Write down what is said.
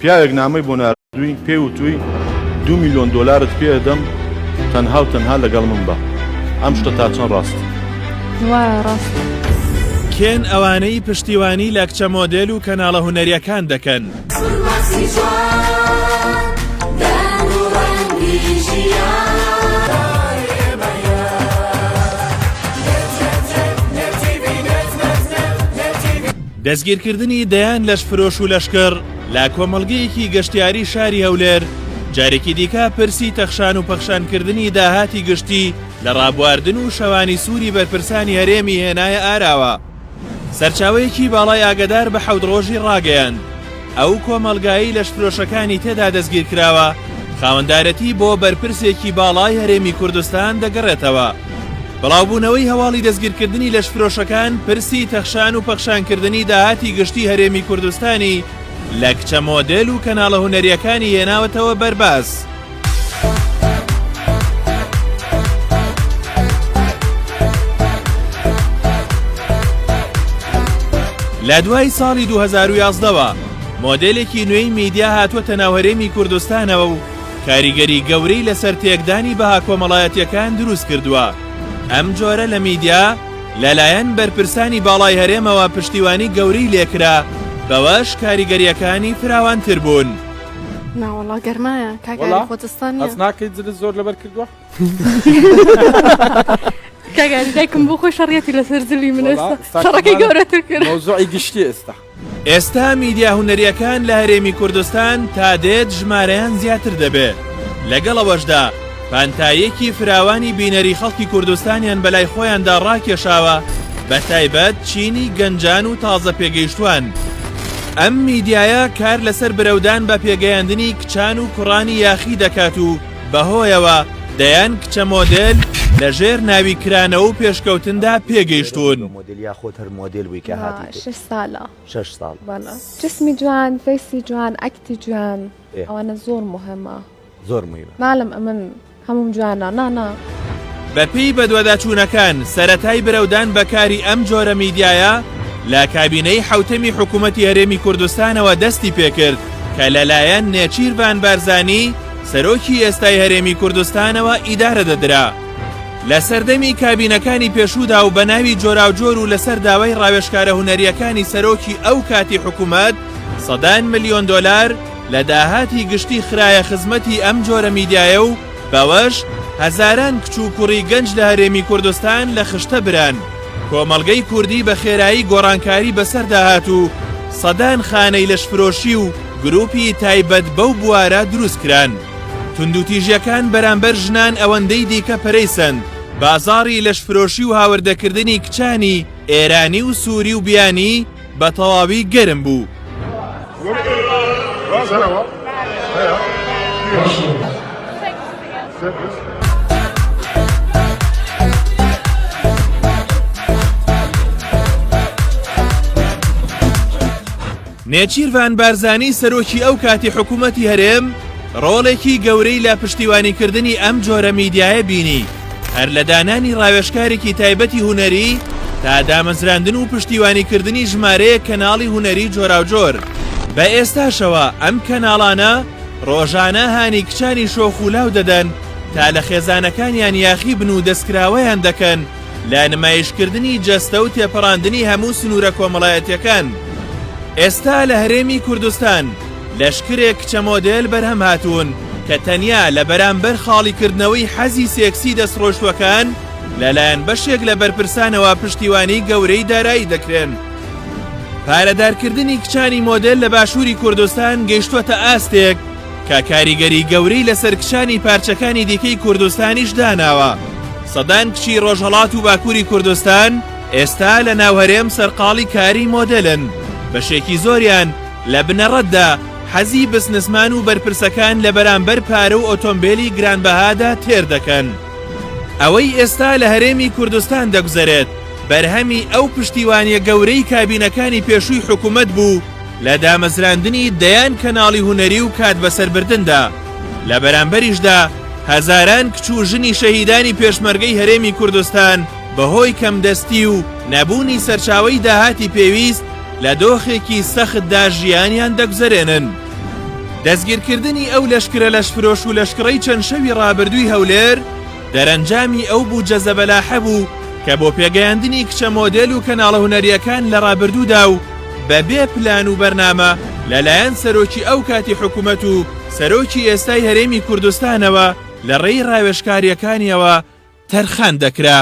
پیاوێک نامەی بۆ ناردووی پێی وتووی دوو میلیۆن دۆلارت پێ ئەدەم تەنها و تەنها لەگەڵ من بە. ئەم شتە تا چەند ڕاستە؟ وایە ڕاستە. کێن ئەوانەی پشتیوانی لە کچە مۆدێل و کەناڵە هونەریەکان دەکەن؟ دەستگیرکردنی دەیان لەشفرۆش و لەشکڕ لە کۆمەڵگەیەکی گەشتیاری شاری هەولێر جارێکی دیکە پرسی تەخشان و پەخشانکردنی داهاتی گشتی لە ڕابواردن و شەوانی سووری بەرپرسانی هەرێمی هێنایە ئاراوە. سەرچاوەیەکی باڵای ئاگەدار بە حەوت ڕۆژی ڕاگەیاند، ئەو کۆمەڵگایەی لەشفرۆشەکانی تێدا دەستگیرکراوە، خاوەندارێتی بۆ بەرپرسێکی باڵای هەرێمی کوردستان دەگەڕێتەوە. بڵاوبوونەوەی هەواڵی دەستگیرکردنی لەشفرۆشەکان پرسی تەخشان و پەخشانکردنی داهاتی گشتی هەرێمی کوردستانی لە کچە مۆدێل و کەناڵە هونەرییەکانی هێناوەتەوە بەرباس. لە دوای ساڵی 2011ەوە مۆدێلێکی نوێی میدیا هاتووەتە ناو هەرێمی کوردستانەوە و کاریگەری گەورەی لەسەر تێکدانی بەها کۆمەڵایەتیەکان دروست کردووە. ئەم جۆرە لە میدیا لەلایەن بەرپرسانی باڵای هەرێمەوە پشتیوانی گەورەی لێکرا، بەوەش کاریگەریەکانی فراوانتر بوون. ناوەڵا گەرمایە کاک ئاری خۆ زستان نیە. هەست ناکەیت جلت زۆر لەبەر کردووە؟ کاک ئاری دایکم بۆ خۆی شەڕیەتی لەسەر جلی من ئێستا شەڕەکەی گەورەتر کرد. مەوزوعی گشتی ئێستا. ئێستا میدیا هونەرییەکان لە هەرێمی کوردستان تا دێت ژمارەیان زیاتر دەبێ، لەگەڵ ئەوەشدا پانتاییەکی فراوانی بینەری خەڵکی کوردستانیان بەلای خۆیاندا ڕاکێشاوە، بەتایبەت چینی گەنجان و تازە پێگەیشتوان. ئەم میدیایە کار لەسەر برەودان بە پێگەیاندنی کچان و کوڕانی یاخی دەکات و بەهۆیەوە دەیان کچە مۆدێل لە ژێر ناوی کرانەوە و پێشکەوتندا پێگەیشتوون. جسمی جوان فەیسی جوان ئەکتی جوان ئەوانە زۆر مهمە. زۆر مهمە. ناڵێم ئەمن هەمووم جوانە نا نا. بەپێی بەدواداچوونەکان، سەرەتای برەودان بە کاری ئەم جۆرە میدیایە لە کابینەی حەوتەمی حکوومەتی هەرێمی کوردستانەوە دەستی پێکرد کە لەلایەن نێچیرڤان بارزانی، سەرۆکی ئێستای هەرێمی کوردستانەوە ئیدارە دەدرا. لە سەردەمی کابینەکانی پێشوودا و بە ناوی جۆراوجۆر و لەسەر داوای ڕاوێژکارە هونەرییەکانی سەرۆکی ئەو کاتی حکوومەت، سەدان ملیۆن دۆلار لە داهاتی گشتی خرایە خزمەتی ئەم جۆرە میدیایە و بەوەش هەزاران کچ و کوڕی گەنج لە هەرێمی کوردستان لە خشتە بران. کۆمەڵگەی کوردی بە خێرایی گۆڕانکاری بەسەردا هات و سەدان خانەی لەشفرۆشی و گروپی تایبەت بەو بوارە دروست کران. توندوتیژیەکان بەرامبەر ژنان ئەوەندەی دیکە پەرەی سەند، بازاڕی لەشفرۆشی و هاوردەکردنی کچانی ئێرانی و سوری و بیانی بە تەواوی گەرم بوو. نێچیرڤان بارزانی سەرۆکی ئەو کاتی حکوومەتی هەرێم ڕۆڵێکی گەورەی لە پشتیوانیکردنی ئەم جۆرە میدیایە بینی، هەر لە دانانی ڕاوێژکارێکی تایبەتی هونەری تا دامەزراندن و پشتیوانیکردنی ژمارەیەک کەناڵی هونەری جۆراوجۆر. بە ئێستاشەوە ئەم کەناڵانە ڕۆژانە هانی کچانی شۆخ و لاو دەدەن تا لە خێزانەکانیان یاخی بن و دەستکراوەیان دەکەن لە نمایشکردنی جەستە و تێپەڕاندنی هەموو سنوورە کۆمەڵایەتیەکان. ئێستا لە هەرێمی کوردستان لەشکرێک کچە مۆدێل بەرهەم هاتوون کە تەنیا لە بەرامبەر خاڵیکردنەوەی حەزی سێکسی دەستڕۆیشتووەکان لەلایەن بەشێک لە بەرپرسانەوە پشتیوانی گەورەی دارایی دەکرێن. پارەدارکردنی کچانی مۆدێل لە باشووری کوردستان گەیشتووەتە ئاستێک کە کاریگەری گەورەی لەسەر کچانی پارچەکانی دیکەی کوردستانیش داناوە. سەدان کچی ڕۆژهەڵات و باکووری کوردستان ئێستا لە ناو هەرێم سەرقاڵی کاری مۆدێلن، بەشێکی زۆریان لە بنەڕەتدا حەزی بزنسمان و بەرپرسەکان لە بەرامبەر پارە و ئۆتۆمبێلی گرانبەهادا تێر دەکەن. ئەوەی ئێستا لە هەرێمی کوردستان دەگوزەرێت بەرهەمی ئەو پشتیوانیە گەورەی کابینەکانی پێشووی حکومەت بوو لە دامەزراندنی دەیان کەناڵی هونەری و کات بەسەربردندا، لە بەرامبەریشدا هەزاران کچ و ژنی شەهیدانی پێشمەرگەی هەرێمی کوردستان بەهۆی کەمدەستی و نەبوونی سەرچاوەی داهاتی پێویست لە دۆخێکی سەختدا ژیانیان دەگوزەرێنن. دەستگیرکردنی ئەو لەشکرە لەشفرۆش و لەشکڕەی چەند شەوی ڕابردووی هەولێر، دەرەنجامی ئەو بودجە زەبەلاحە بوو کە بۆ پێگەیاندنی کچە مۆدێل و کەناڵە هونەرییەکان لە ڕابردوودا و بە بێ پلان و بەرنامە لەلایەن سەرۆکی ئەو کاتی حکومەت و سەرۆکی ئێستای هەرێمی کوردستانەوە لە ڕێی ڕاوێژکارییەکانیەوە تەرخان دەکرا.